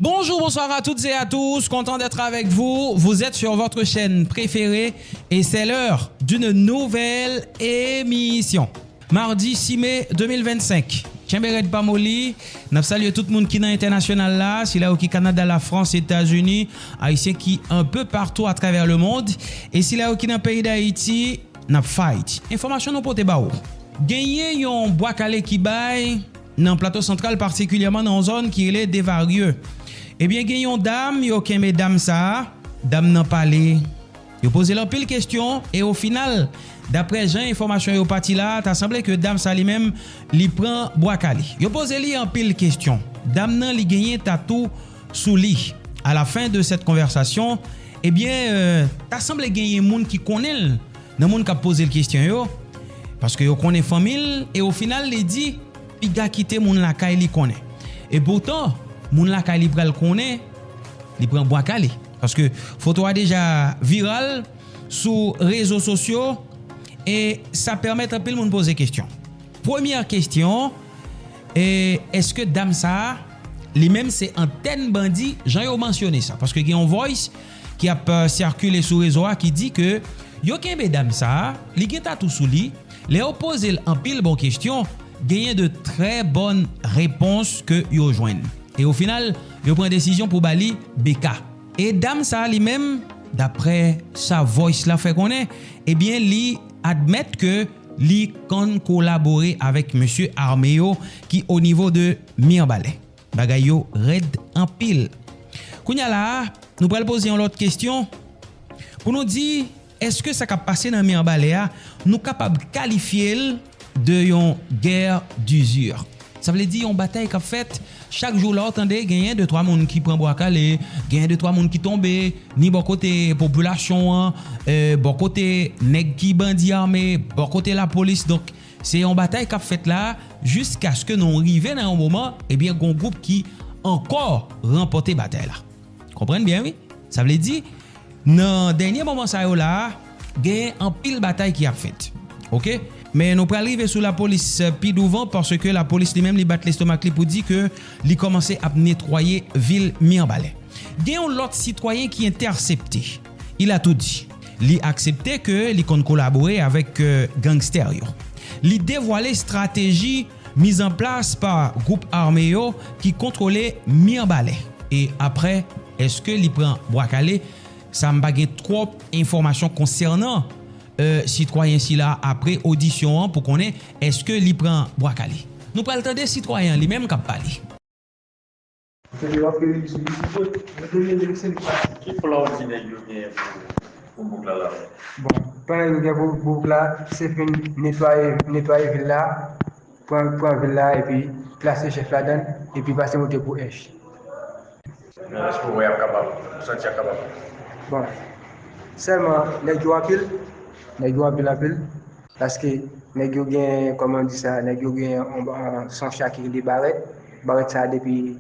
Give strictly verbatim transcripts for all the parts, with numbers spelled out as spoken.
Bonjour, bonsoir à toutes et à tous, content d'être avec vous. Vous êtes sur votre chaîne préférée et c'est l'heure d'une nouvelle émission. Mardi six mai deux mille vingt-cinq. Tchenberet pa moli, n ap salye tout moun ki nan entènasyonal la, sila yo ki Kanada, Lafrans, Etazini, Ayisyen ki un peu partout à travers le monde, e sila yo ki nan peyi Dayiti, n ap fight. Enfòmasyon nou pote ba ou. Genyen yon bwa kale ki bay nan Plato Santral, patikilyèman nan yon zòn ki rele Desvarieux. Ebyen, gen yon dam, yo kenbe dam sa a, dam nan pale, yo poze l anpil kesyon, e o final, daprè jan enfòmasyon yo pati la, ta sanble ke dam sa li menm, li pran bwa kale. Yo poze li anpil kesyon. Dam nan, li genyen tatou sou li. À la fin de cette conversation, ebyen, euh, ta sanble genyen moun ki konnen l nan moun k ap poze l kesyon yo, paske yo konnen fanmi l, e o final, li di, piga kite moun lakay li konnen. E poutan, moun lakay li pral konnen, li pran bwa kale. Paske foto a deja viral sou rezo sosyo, e sa pèmèt anpil moun poze kesyon. Premyè kesyon, e, èske dam sa a, li menm se antèn bandi, jan yo mansyone sa? Paske gen yon voice ki ap, euh, sikile sou rezo a ki di ke yo kenbe dam sa a, li gen tatou sou li, lè yo poze l anpil bon kesyon, genyen de trè bòn repons ke yo jwenn. E o final, yo pran desizyon pou ba li B K. E dam sa a li menm, daprè sa voice la fè konnen, ebyen, li admèt ke li konn kolabore avèk mesye ame yo ki o nivo de Mibalè. Bagay yo rèd anpil. Kounye a la a, nou pral poze yon lòt kesyon pou nou di, èske sa k ap pase nan Mibalè a, nou kapab kalifye l de yon guerre d'usure? Sa vle di yon batay k ap fèt chak jou. La w tande genyen de twa moun ki pran bwa kale, genyen de twa moun ki tonbe, ni bò kote popilasyon an, eh, bò kote nèg ki bandi ame, bò kote lapolis. Donk, se yon batay k ap fèt la, jiskaske nou rive nan yon moman, ebyen, gon gwoup ki ankò ranpòte batay la. Konprann byen, wi. Sa vle di, nan dènye moman sa yo la a, genyen anpil batay ki ap fèt. Oke? Men nou pral rive sou lapolis, eh, pi douvan, paske lapolis li menm, li bat lestomak li pou di ke li kòmanse ap netwaye vil Mibalè. Gen yon lòt sitwayen ki entèsepte. Il a tout dit. Li aksepte ke li konn kolabore avèk, eh, gangstè yo. Li devwale estrateji mizanplas pa gwoup ame yo ki kontwole Mibalè. E aprè, èske li pran bwa kale? Sa m pa gen twòp enfòmasyon konsènan, eh, sitwayen sila aprè odisyon an pou konnen èske li pran bwa kale. Nou pral tande sitwayen an li menm k ap pale. Se te w ap rele sou YouTube, mwen te rele se li pati. Ki plan w di nèg yo genyen pou, pou bouk la la? Bon, plan yo gen pou bouk la, se fin netwaye, netwaye vil la, pran, pran vil la, epi plase chèf ladan l, epi pase moute pou Ench. Men èske w wè y ap kapab, w santi y ap kapab? Bon, sèlman, nèg yo anpil, nèg yo anpil, anpil. Paske nèg yo gen, kòman di sa, nèg yo gen yon, yon, se yon cha ki rele barèt. Barèt sa a depi,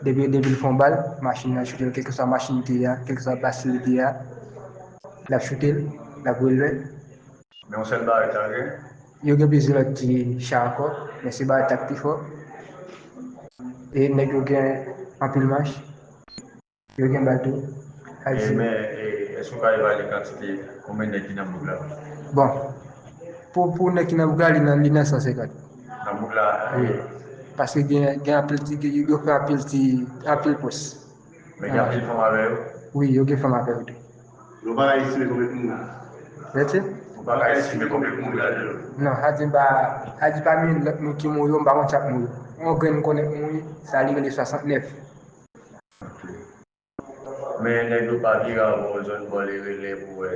depi, depi l fè yon bal, machin nan choute l, kèlkeswa machin li te ye a, kèlkeswa plas li te ye a, l ap choute l, l ap voye l lwen. Men yon sèl barèt sa yo gen? Yo gen plizyè lòt ti cha ankò, men se barèt sa k pi fò. E nèg yo gen anpil mach. Yo gen bal tou. E, men, e, èske w ka evalye kantite, konbyen nèg ki nan bouk la? Bon, pou, pou nèg ki nan bouk la, li nan, li nan san senkant. Nan bouk la? Wi. E, paske gen, gen anpil ti, yo fè anpil ti, anpil pòs. Men gen anpil fanm avè yo? Wi, yo gen fanm avè yo tou. Nou pa ka estime konbyen moun. Rete? Nou pa ka estime konbyen moun ladan yo? Non, sa di m pa, sa di pami lòt moun ki mouri yo, m pa konn sa k mouri. Yon grenn m konnen k mouri, sa li rele swasantnèf. Men nèg yo pa vire avè w zòn bò Lerele pou wè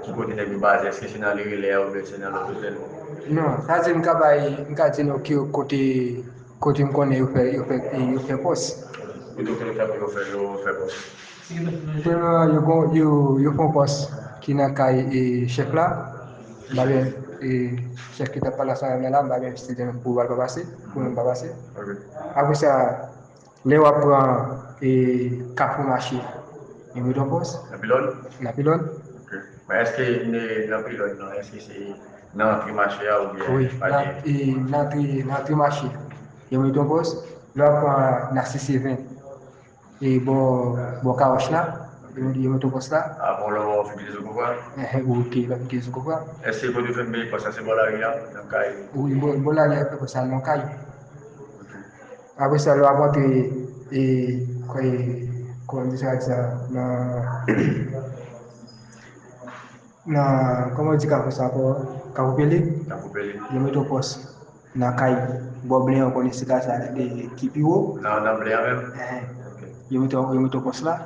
ki kote nèg yo baze, èske se nan Lerele a oubyen se nan lòt otèl? Non, sa di m ka bay, m ka di nou ki kote, kote m konnen yo fè, yo fè, yo fè pòs. Kote yo fè, yo fè, yo fè pòs? Premyèman, yo gon, yo, yo fè yon pòs ki nan kay, e, chèf la. M pa byen, e, chèf ki t ap pale ansanm avè m nan la, m pa byen si te pou bal pa pase, pou moun pa pase. Ok. Apre sa, lè w ap pran, e, Kafou Mache, yo mete yon pòs. Nan Pilòn? Nan Pilòn. Ok. Men èske nan Pilòn nan, èske se nan antre mache a oubyen pa gen? Wi, nan, e, nan antre, nan antre mache, yo mete yon pòs. Lè w ap pran nan Sesevent, E bò, bò Kawòch la, yo, yo mete pòs la. A, bò lò Fidelizo Kobra? Enhen, ok, lò Fidelizo Kobra. Èske kote yo fè mete pòs la, se bò lari a, nan kay? Wi, bò, bò lari a fè pòs la, nan kay. Ok. Apre sa, lè w ap rantre, e, e, kòman di sa, di sa, nan, nan, kòman di Kafou sa ankò? Kafou Pele? Kafou Pele. Yo mete yon pòs nan kay bò blen an, konnen se kay sa, e, ki pi wo. Nan, nan blen an menm? Enhen. Ok. Yo mete, yo mete yon pòs la.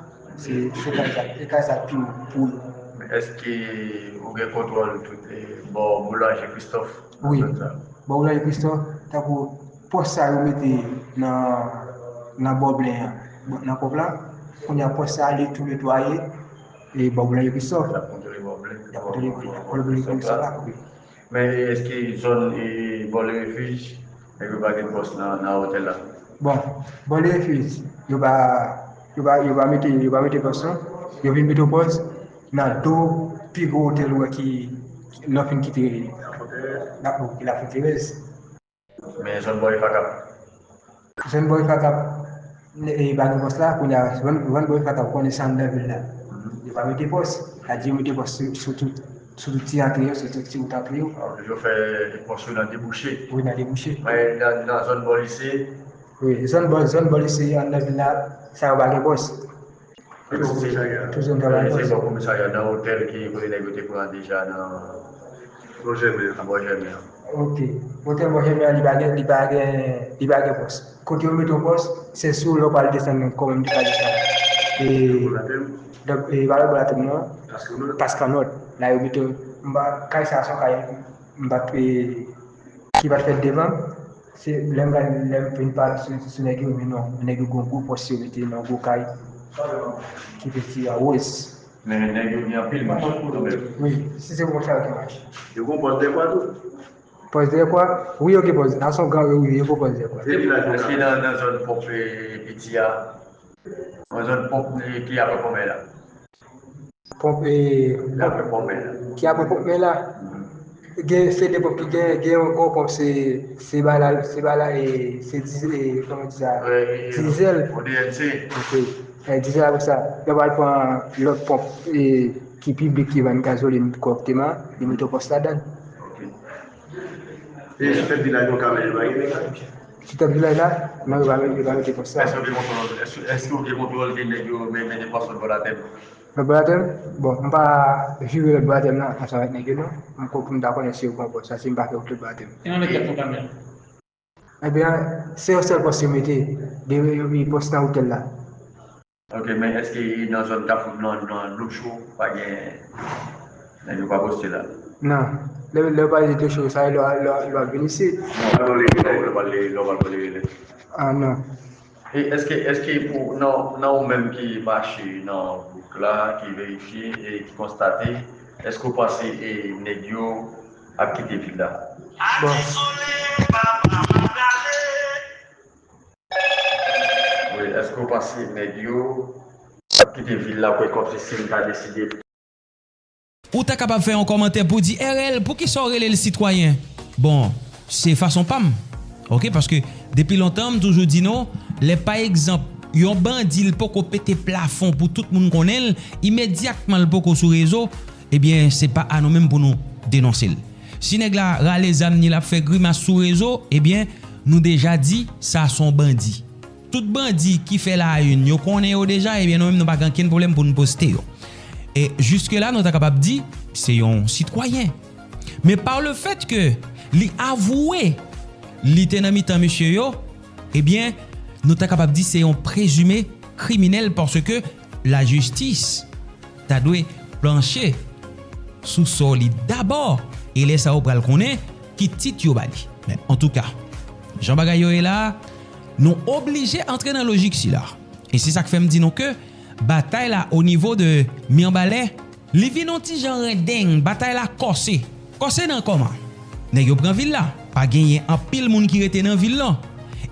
Se, se kay sa, se kay sa ki pi wo pou yo. Men èske ou gen kontwòl tout, e, bò Boulanje Kristòf? Wi. Zòn sa? Bò Boulanje Kristòf, tankou pòs sa yo mete nan, nan bò blen an, nan pòp la, kounye a pòs sa li tou netwaye, e bò Boulanje Kristòf. Y ap kontwole bò blen, y ap kontwole bò Boulanje Kristòf la, wi. Men èske zòn, e, bò Le Refuge, nèg yo pa gen pòs nan, nan otèl la? Bon, bò Le Refuge, yo pa, yo pa, yo pa mete, yo pa mete pòs non. Yo vin mete yon pòs nan do pi gwo otèl ou wè ki, lè w fin kite La, La Fonterèz. Men zòn bò Efakap? Zòn bò Efakap, e, pa gen pòs la, kounye a, zòn, zòn bò Efakap, ou konnen se anndan vil la. Mhm. Yo pa mete pòs, sa di yo mete pòs sou, sou tout, sou tout ti antre yo, sou tout ti wout antre yo. Ah, yo fè pòs yo nan debouche? Wi, nan debouche. Men nan, nan zòn bò lise? Wi, zòn bò, zòn bò lise, anndan vil la, sa yo pa gen pòs. Tout zòn sa yo pa gen pòs. Se bò komisarya, nan otèl ki kote nèg yo te pran deja nan bò Jèmen an. Nan bò Jèmen an. Ok. Otèl bò Jèmen an, li pa gen, li pa gen, li pa gen pòs. Kote yo mete yon pòs, se sou lè w pral desann nan, kòman m te ka di sa? E, donk, e, pa lòt bò Latèm non. Paskanòt. Paskanòt. La yo mete, m pa, kay sa a se yon kay, m pa, e, ki pa t fèt devan. Se lè m gade, lè m vin pale sou, sou nèg yo, men non, nèg yo gen yon gwo pòs yo mete nan gwo kay ki fè ti a wòz. Men nèg yo gen anpil mach kanmenm. Wi, si se pou konsa yo gen mach. Yo gen pòs dèyè kwa tou? Pòs dèyè kwa? Wi, yo gen pòs. Nan son gang, wi, yo gen pòs dèyè kwa. Èske nan, nan zòn ponp, e, piti a? Nan zòn ponp, e, ki apre Pòmè la? Ponp, e, ki apre Pòmè la. Gen, se de ponp ki gen, gen yon gwo ponp, se, se ba la, se ba la, e, se diz-, e, kòman di sa? Dizèl. O D N C. Ok. E, dizèl apre sa, yo pral pran lòt ponp, e, ki piblik ki vann gazolin kòrèkteman, li mete yon pòs ladan l. Ok. E chèf vil la gen yon kamera, yo pa gen nèg la? Chèf vil la? Non, yo pa, yo pa mete pòs sa. Èske ou gen kontwòl, èske, èske ou gen kontwòl ke nèg yo men, mete pòs lòt bò Latèm? Lòt bò Latèm? Bon, m pa jire lòt bò Latèm nan ansanm avèk nèg yo non. M ko-, pou m ta konnen si yo pran pòs sa, si m pa fè wout lòt bò Latèm. E nan lòt bò Latèm konbyen? Ebyen, se yon sèl pòs yo mete, de, yo, yo pòs nan otèl la. Ok, men èske nan zòn Kafou, nan, nan Dlo Cho, pa gen nèg yo pa poste la? Non. Lè, lè yo pale de Dlo Cho, sa lè, lè, lè w ap vin isit. Non, lè w pale, lè w pale, lè w pale, lè. Ah, non. E èske, èske pou, nan, nan ou menm ki mache nan bouk la, ki verifye e ki konstate, èske w panse, e, nèg yo ap kite vil la? Bon. Wi, èske w panse nèg yo ap kite vil la, kwè kòmsi si m ta deside? Ou ta kapab fè yon kòmantè pou di, R L, poukisa w rele l sitwayen? Bon, se fason pa m. Ok, paske depi lontan, m toujou di nou, lè pa egzanp, yon bandi l poko pete plafon pou tout moun konnen l, imedyatman l poko sou rezo, ebyen, se pa a nou menm pou nou denonse l. Si nèg la rale zam ni l ap fè grimas sou rezo, ebyen, nou deja di, sa se yon bandi. Tout bandi ki fè la une, yo konnen yo deja, ebyen nou menm nou pa gen okenn pwoblèm pou n poste yo. E jiske la, nou ta kapab di, se yon sitwayen. Men pa le fèt ke li avwe li te nan mitan mesye yo, ebyen, nou ta kapab di se yon prezime kriminèl paske lajistis ta dwe planche sou sò li dabò, e lè sa yo pral konnen ki tit yo ba li. Men antouka, jan bagay yo ye la, nou oblije antre nan lojik sila. E se sa k fè m di nou ke batay la o nivo de Mibalè, li vin yon ti jan randeng, batay la kòse. Kòse nan kòman? Nèg yo pran vil la, pa genyen anpil moun ki rete nan vil lan.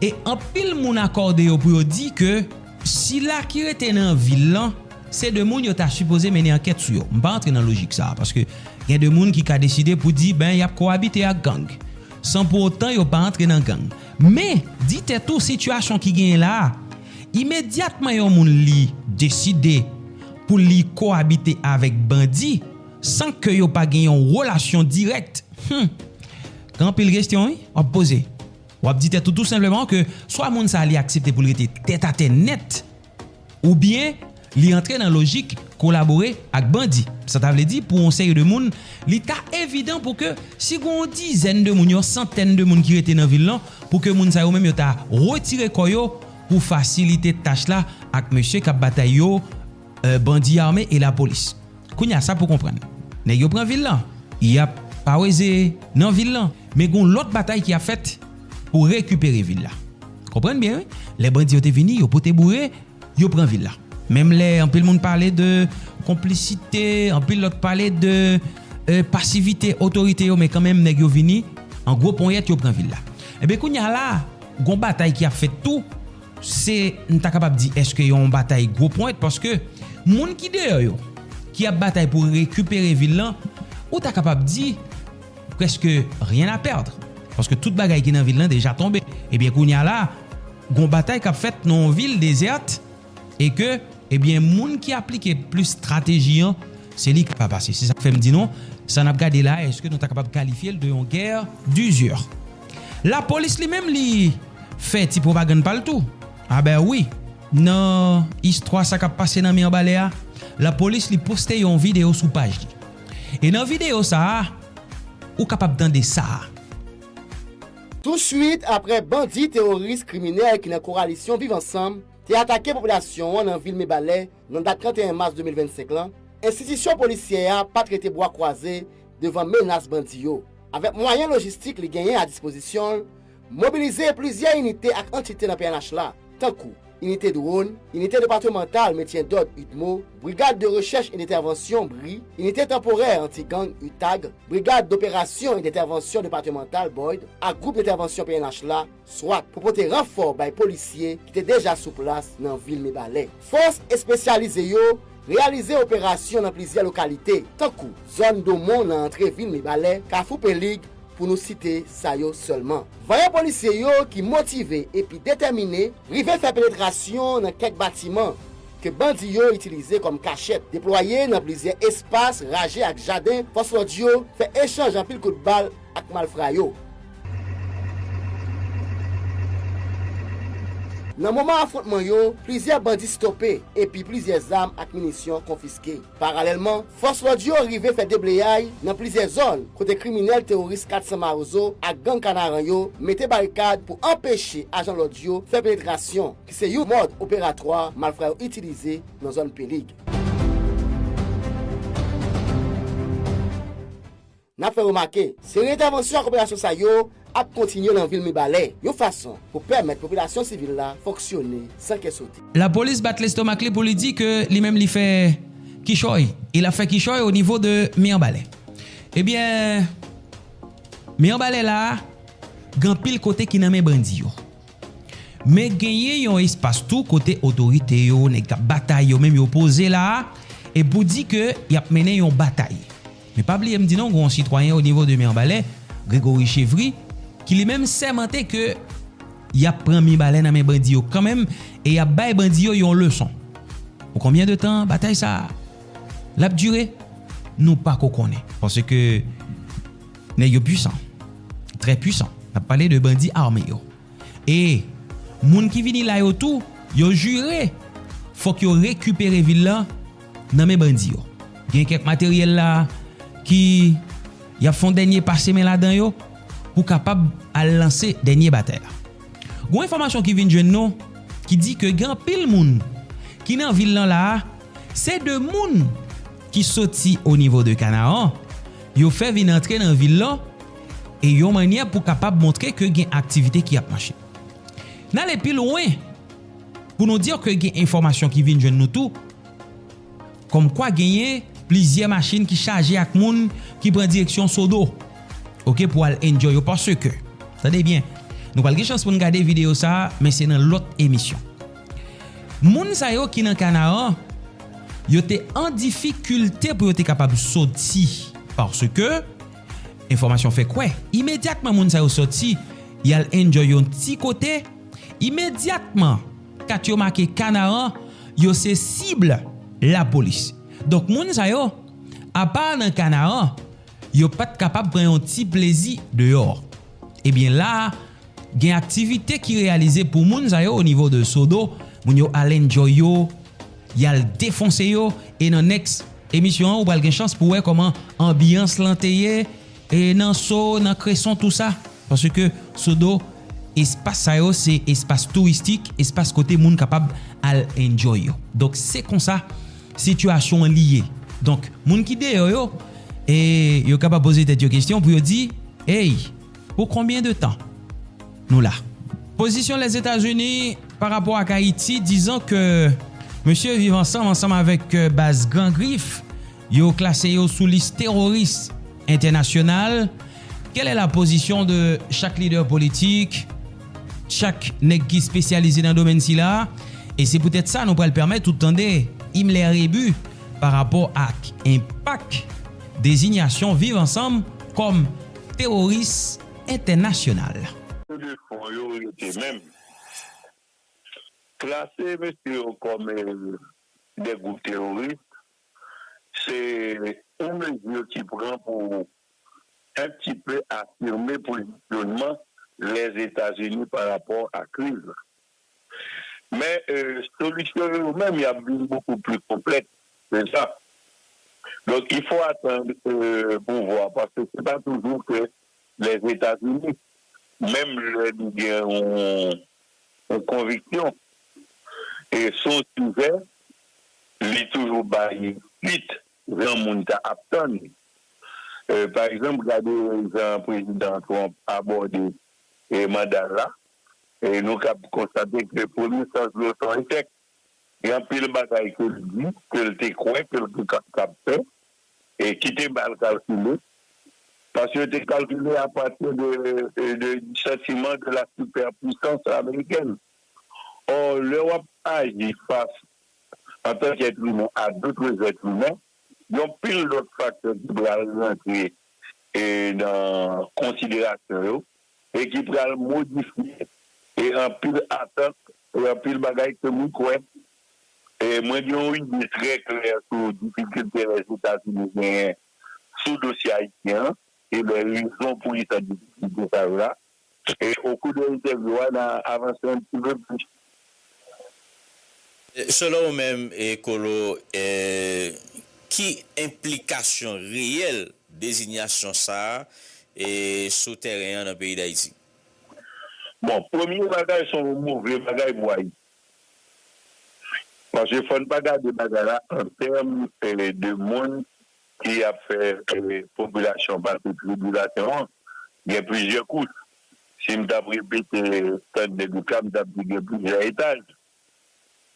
E anpil moun akòde yo pou yo di ke sila ki rete nan vil lan, se de moun yo ta sipoze mennen ankèt sou yo. M pa antre nan lojik sa a, paske gen de moun ki ka deside pou di, ben, y ap kowabite ak gang, san pou otan yo pa antre nan gang. Men, di tèt ou sitiyasyon ki genyen la a, Imedyatman yon moun li deside pou li koabite avèk bandi san ke yo pa gen yon relasyon dirèk, hmm, gen anpil kesyon, wi, w ap poze. W ap di tèt ou tou senpleman ke swa moun sa a li aksepte pou l rete tètatè nèt, oubyen li antre nan lojik kolabore ak bandi. Sa ta vle di, pou yon seri de moun, li ta evidan pou ke si gen yon dizèn de moun, yon santèn de moun ki rete nan vil lan, pou ke moun sa yo menm yo ta retire kò yo pou fasilite tach la ak mesye k ap batay yo, eh, bandi ame e lapolis. Kounye a, sa pou konprann. Nèg yo pran vil lan, y ap paweze nan vil lan, men gen yon lòt batay ki ap fèt pou rekipere vil la. Konprann byen, wi. Lè bandi yo te vini, yo pote boure, yo pran vil la. Menm lè anpil moun pale de konplisite, anpil lòt pale de, eh, pasivite otorite yo, men kanmenm nèg yo vini, an gwo ponyèt yo pran vil la. Ebyen, kounye a la, gon batay ki ap fèt tou, se, m ta kapab di, èske yon batay gwo ponyèt, paske moun ki deyò yo, ki ap batay pou rekipere vil lan, ou ta kapab di, presque rien à perdre. Paske tout bagay ki nan vil lan deja tonbe. Ebyen, kounye a la, gon batay k ap fèt nan yon vil dezèt e ke, ebyen, moun ki aplike plis estrateji an, se li k ap pase. Se sa k fè m di nou, sa n ap gade la, èske nou ta kapab kalifye l de yon guerre d'usure? Lapolis li menm, li fè ti pwopagann pa l tou. A ben wi, nan istwa sa k ap pase nan Mibalè a, lapolis li poste yon videyo sou paj li. E nan videyo sa a, ou kapab tande sa a. Touswit aprè bandi teworis kriminèl ki nan kowalisyon Viv Ansanm te atake popilasyon an nan vil Mibalè nan dat trannteyen mas de mil vennsenk lan, enstitisyon polisyè a pa t rete bwa kwaze devan menas bandi yo. Avèk mwayen lojistik li genyen a dispozisyon l, mobilize plizyè inite ak antite nan P N H la, tankou inite dwòn, inite depatmantal mentyen dòd, UDMO, brigad de rechèch e dentèvansyon, bri, inite tanporè anti-gang, utag, brigad doperasyon e dentèvansyon depatmantal, BOID, ak gwoup dentèvansyon P N H la, swat, pou pote ranfò bay polisye ki te deja sou plas nan vil Mibalè. Fòs espesyalize yo reyalize operasyon nan plizyè lokalite, tankou zòn Domon nan antre vil Mibalè, Kafou Pelig, pou nou site sa yo sèlman. Vanyan polisye yo ki motive epi detèmine rive fè penetrasyon nan kèk batiman ke bandi yo itilize kòm kachèt, deplwaye nan plizyè espas raje ak jaden, fòs lòd yo fè echanj anpil kout bal ak malfra yo. Nan moman afwontman yo, plizyè bandi stope epi plizyè zam ak minisyon konfiske. Paralèlman, fòs lòd yo rive fè debleyay nan plizyè zòn kote kriminèl teworis kat san Mawozo ak gang Kanaran yo mete barikad pou anpeche ajan lòd yo fè penetrasyon, ki se yon mòd operatwa malfra yo itilize nan zòn Pelig. N ap fè remake, seri entèvansyon ak operasyon sa yo ap kontinye nan vil Mibalè, yon fason pou pèmèt popilasyon sivil la fonksyone san kè sote. Lapolis bat lestomak li pou li di ke li menm li fè kichòy, e l ap fè kichòy o nivo de Mibalè. Ebyen, Mibalè la, gen anpil kote ki nan men bandi yo. Men genyen yon espas tou kote otorite yo, nèg k ap batay yo menm yo poze la a, e pou di ke y ap mennen yon batay. Men pa bliye m di nou, gen yon sitwayen o nivo de Mibalè, Gregory Chevry, ki li menm sèmante ke y ap pran Mibalè nan men bandi yo kanmenm, e y ap bay bandi yo yon leson. Pou konbyen de tan batay sa a l ap dire? Nou pako konnen. Paske nèg yo pwisan. Trè pwisan. N ap pale de bandi ame yo. E moun ki vini la yo tou, yo jire fòk yo rekipere vil lan nan men bandi yo. Gen kèk materyèl la ki y ap fè yon dènye pase men ladan yo pou kapab al lanse dènye batay la. Gon enfòmasyon ki vin jwenn nou ki di ke gen anpil moun ki nan vil lan la a, se de moun ki soti o nivo de Kanaran, yo fè vin antre nan vil lan, e yon mannyè pou kapab montre ke gen aktivite ki ap mache. N ale pi lwen pou nou di ke gen enfòmasyon ki vin jwenn nou tou, kòmkwa genyen plizyè machin ki chaje ak moun ki pran direksyon Sodo, oke, pou al enjoy yo, paske, tande byen, nou pral gen chans pou n gade videyo sa a, men se nan lòt emisyon. Moun sa yo ki nan Kanaran, yo te an difikilte pou yo te kapab soti, paske enfòmasyon fè kwè, imedyatman moun sa yo soti, y al enjoy yon ti kote, imedyatman kat yo make Kanaran, yo se sib lapolis. Donk, moun sa yo, apa nan Kanaran, yo pa t kapab pran yon ti plezi deyò. Ebyen, la a, gen aktivite ki reyalize pou moun sa yo o nivo de Sodo, moun yo al enjoy yo, y al defonse yo, e nan next emisyon an, ou pral gen chans pou wè kòman anbyans lan te ye, e nan So, nan Kreson, tou sa. Paske Sodo, espas sa yo, se espas touristik, espas kote moun kapab al enjoy yo. Donk, se konsa sitiyasyon an li ye. Donk, moun ki deyò yo, e yo kapab poze tèt yo kesyon pou yo di, hey, pou konbyen de tan nou la? Pozisyon Lèzetazini pa rapò ak Ayiti, dizan ke mesye Viv Ansanm, ansanm avèk, euh, baz Gran Grif, yo klase yo sou lis teworis entènasyonal. Quelle est la position de chaque leader politique, chak nèg ki espesyalize nan domèn sila? E se poutèt sa nou pral pèmèt ou tande Himmler Rébu pa rapò ak enpak dezinyasyon Viv Ansanm kòm teworis entènasyonal. De fon yo rete menm. Klase mesye yo kòm, eh, de gwoup teworis, se yon mezi ki pran pou un petit peu afime pozisyonman Lèzetazini pa rapò a kriz la. Men, eh, solisyon yo menm, y ap vin bokou pli konplèks ke sa. Donk, il faut attendre, eh, pou vwa, paske se pa toujou ke Lèzetazini, menm lè li gen yon, yon konviksyon, e sou yon sijè, li toujou bay suit jan moun ta ap tann. Eh, pa egzanp, gade jan prezidan Trump abòde, eh, manda l la. E nou kab konstate ke premye sans li yo se yon echèk. Gen anpil bagay ke l di, ke l te kwè, ke l te ka, kab fè, e ki te mal kalkile. Paske yo te kalkile apati de, de, du sentiment de la superpuissance américaine. Or, lè w ap aji fas, antanke èt imen, a d'autres êtres humains, gen anpil lòt faktè ki pral rantre, e, nan konsiderasyon yo, e ki pral modifye, e, anpil atant, e anpil bagay ke mwen kwè. E mwen gen yon ide trè klè sou difikilte Lèzetazini genyen sou dosye ayisyen an, e lè rezon pou kisa difikilte sa yo la. E au cours de interview a, n a avanse un petit peu plus. Selon ou menm, e, Kolo, e, ki enplikasyon reyèl dezinyasyon sa a, e, sou tèren an nan peyi Dayiti? Bon, premye bagay, se yon move bagay pou Ayiti. Paske fò n pa gade bagay la an tèm, e, de moun ki ap fè, e, popilasyon pase tribilasyon an. Gen plizyè kouch. Si m t ap repete tan de Luka, m t ap di gen plizyè etaj.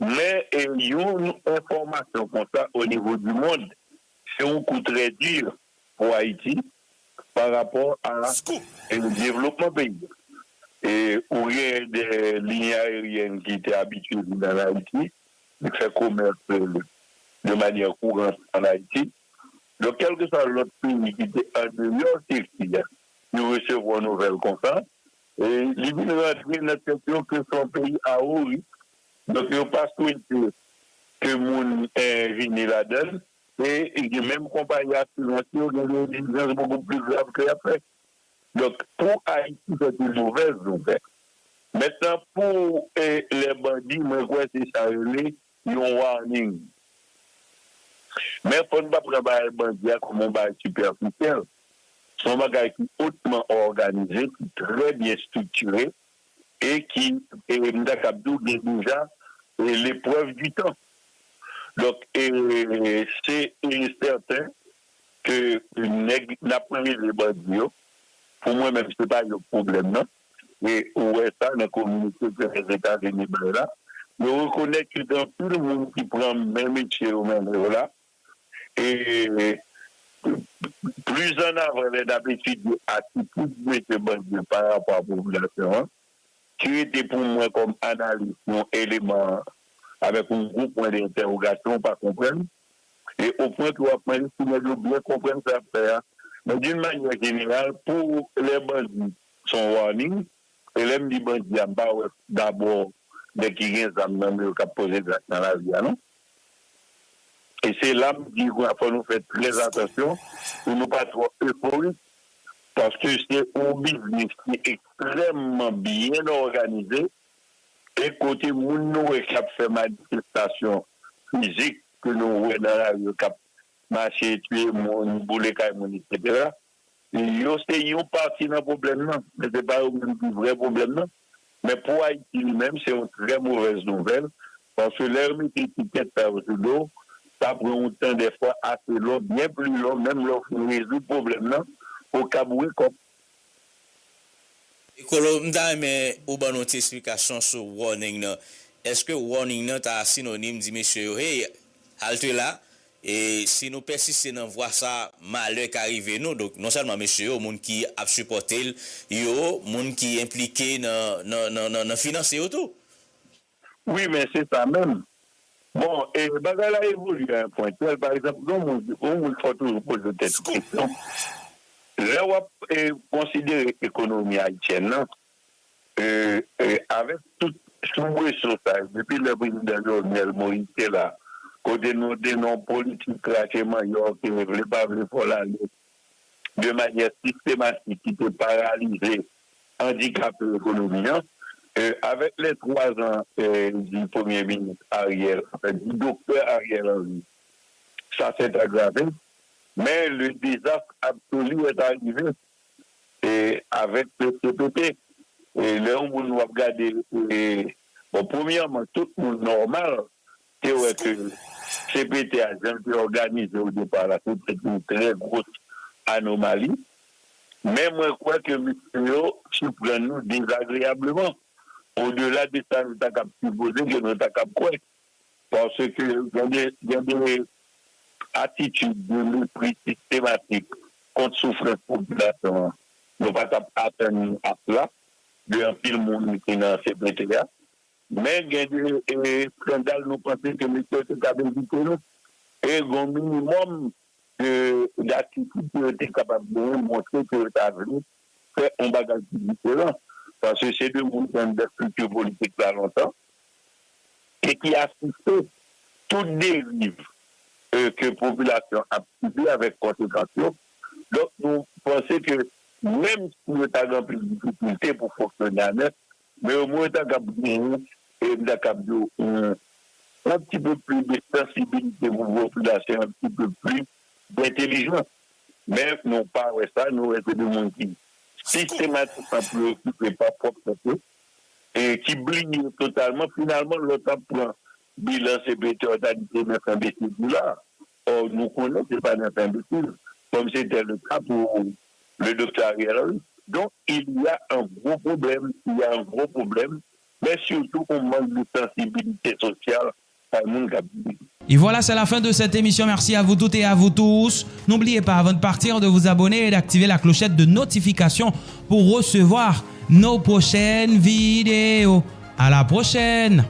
Men, e, yon enfòmasyon konsa o nivo di mond, se yon kou trè di pou Ayiti pa rapò a, e, devlopman peyi a. E ou gen de liy ayeryèn ki te abitye vin ann Ayiti, ki fè komès, e, de manyè kouran ann Ayiti. Donk, kèlkeswa lòt peyi ki te andeyò sirkil la, ki resevwa yon nouvèl konsa, e li vin rantre nan tèt yo ke se yon peyi a wo risk. Donk, yo pa swete ke moun, e, vini ladan l. E gen menm konpayi asirans yo, gen de egzijans bokou pli grav ke y ap fè. Donk, pou Ayiti, se te movèz nouvèl. Mentnan, pou, e, lè bandi, mwen kwè se sa yo rele yon warning. Men fò n pa pran bagay bandi a kòm yon bagay sipèfisyèl. Se yon bagay ki otman òganize, ki trè byen estriktire, e ki, e, m ta kab di w, gen deja, e, leprèv di tan. Donk, e, se, e, sèten ke nèg n ap rele bandi yo, pou mwen menm, se pa yo k pwoblèm nan. E ou wè sa nan kominike ke Lèzetazini bay la. Yo rekonèt ke gen anpil moun ki pran men metye yo mennen yo la. E plis annavan, lè n ap etidye atitid mesye bandi yo pa rapò a popilasyon an, ki rete pou mwen kòm analis yon eleman avèk yon gwo pwen de entèwogasyon, ou pa konprann. E o pwen ke w ap mande si nèg yo byen konprann sa y ap fè a. Men d'une manière générale, pou lè bandi, se yon warning. E lè m di bandi a, m pa wè dabò nèg ki gen zam nan men yo k ap poze zak nan lari a, non. E se la m di, fò nou fè trè atansyon pou nou pa twò eforik, paske se yon biznis ki ekstrèmman byen òganize, e kote moun nou wè k ap fè manifestasyon fizik ke nou wè nan lari yo, k ap mache, tiye moun, boule kay moun, etsetera. Yo se yon pati nan pwoblèm nan, men se pa yo menm ki vrè pwoblèm nan. Men pou Ayiti li menm, se yon trè movèz nouvèl, paske lè yo mete etikèt sa yo sou do w, sa pran yon tan dèfwa ase lon, byen pli lon, menm lè w fin rezoud pwoblèm nan, pou w kab wè kòb. Ekolo, m ta renmen ou ban nou ti esplikasyon sou warning nan. Èske warning nan ta sinonim di mesye yo, hey, halte la, e si nou pèsiste nan vwa sa, malè ka rive nou. Donk, non sèlman mesye yo, moun ki ap sipòte l yo, moun ki enplike nan, nan, nan, nan, nan finanse yo tou. Wi, men se sa menm. Bon, e bagay la evolye a yon pwen tèl, pa egzanp, yon moun, yon moun fò toujou poze tèt ou kesyon. Lè w ap e, konsidere ekonomi ayisyèn nan, e, e, avèk tout soubreso sa yo, depi lè prezidan Jovenel Moïse te la, kote nou te nan yon politik krache manyòk, e vle pa vle fò l ale, de manyè sistematik ki te paralize, andikape ekonomi an. E, avèk lè twa zan e, di Premye Minis Ariel, anfen, di Doktè Ariel Henry, sa s'est aggravé, mais le désastre absolu est arrivé. E, avèk C P T, e, lè yon moun w ap gade, e, bon, premyèman, tout moun nòmal te wè ke C P T a, jan l te òganize o depa la, se te yon trè gwos anomali. Men mwen kwè ke mesye yo siprann nou dezagreyableman. Odela de sa nou ta kab sipoze ke nou ta kab kwè. Paske gen de, gen de atitid de mepri sistematik kont soufrans popilasyon an. Nou pa t ap atann a sa de anpil moun ki nan C P T a. Men gen de e, eskandal nou panse ke mesye yo te kab evite nou. E gen yon minimòm de, de atitid ke yo te kapab genyen, montre ke yo ta vle fè yon bagay ki diferan. Paske se de moun ki anndan estrikti politik la lontan e ki asiste tout deriv e, ke popilasyon ap sibi avèk konsekans yo. Donk, nou panse ke menm si yo ta gen anpil difikilte pou fonksyone anèk, men omwen yo ta kab genyen, e m ta kab di w, yon, yon ti pe pli de sansibilite pou popilasyon, yon ti pe pli dentelijans. Men nou pa wè sa, nou wè se de moun ki sistematikman preokipe pa pwòp sante, e ki bliye totalman. Finalman, lè w t ap pran bilan C P T a, w ta di se nèf enbesil ki la. Or, nou konnen se pa nèf enbesil, comme c'était le cas pour le docteur Ariel Henry. Donc, il y a un gros problème, il y a un gros problème, mais surtout un manque de sensibilité sociale kay moun k ap viv. Et voilà, c'est la fin de cette émission. Merci à vous toutes et à vous tous. N'oubliez pas, avant de partir, de vous abonner et d'activer la clochette de notification pour recevoir nos prochaines vidéos. À la prochaine!